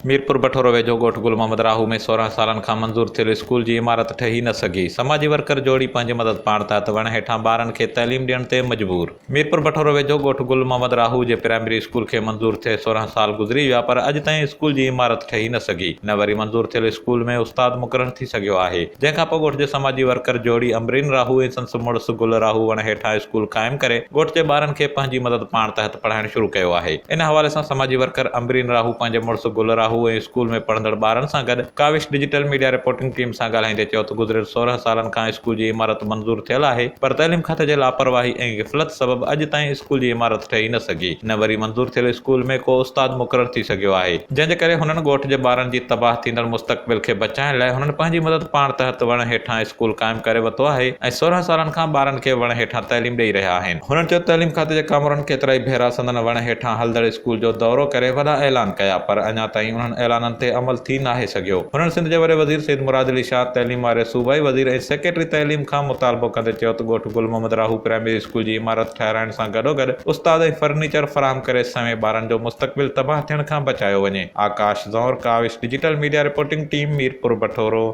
ميرپور بٺورو ويجهو ڳوٺ گل محمد راهو ۾ 16 سالن کان منظور ٿيل اسڪول جي عمارت ٺهي نه سگهي، سماجي ورڪر جوڙي پنهنجي مدد پاڻ تحت وڻ هيٺان ٻارن کي تعليم ڏيڻ تي مجبور. ميرپور بٺورو ويجهو ڳوٺ گل محمد راهو جي پرائمري اسڪول کي منظور ٿئي 16 سال گذري ويا پر اڄ تائين اسڪول جي عمارت ٺهي نه سگهي نه وري منظور ٿيل اسڪول ۾ استاد مقرر ٿي سگهيو آهي جنهن کانپوء ڳوٺ جي سماجي ورڪر جوڙي امبرين راهو ۽ سندس مڙس گل راهو وڻ هيٺان اسڪول قائم ڪري ڳوٺ جي ٻارن کي پنهنجي مدد پاڻ تحت پڙهائڻ شروع ڪيو آهي. ان حوالي سان سماجي ورڪر امبرين راهو پنهنجي مڙس گل راهو ۽ اسڪول ۾ پڙهندڙ ٻارن سان گڏ Kawish digital media reporting team سان ڳالهائيندي چيو ته گذريل 16 سالن کان اسڪول جي عمارت منظور ٿيل آهي پر تعليم کاتي جي لاپرواهي ۽ غفلت سبب اڄ تائين اسڪول جي عمارت ٺهي نه سگهي نه وري منظور ٿيل اسڪول ۾ ڪو استاد مقرر ٿي سگهيو آهي جنهن جي ڪري هنن ڳوٺ جي ٻارن جي تباهه ٿيندڙ مستقبل کي بچائڻ لاء هنن پنهنجي مدد پاڻ تحت وڻ هيٺان اسڪول قائم ڪري ورتو آهي ۽ 16 سالن کان ٻارن کي وڻ هيٺان تعليم ڏئي رهيا آهن. هنن چيو ته تعليم کاتي جي ڪامورن ڪيترائي ڀيرا سندن وڻ هيٺان هلندڙ اسڪول جو دورو ڪري وڏا اعلان ڪيا پر اڃا تائين انهن اعلانن تي عمل ٿي ناهي سگهيو. هنن سنڌ جي وڏي وزير سيد مراد علي شاهه، تعليم واري صوبائي وزير ۽ سيڪريٽري تعليم کان مطالبو ڪندي چيو ته ڳوٺ گل محمد راهو پرائمري اسڪول جي عمارت ٺهرائڻ سان گڏوگڏ استاد ۽ فرنيچر فراهم ڪري سوين ٻارن جو مستقبل تباهه ٿيڻ کان بچايو وڃي. Akash Zanwar, Kawish digital media reporting team, Mirpur Bathoro.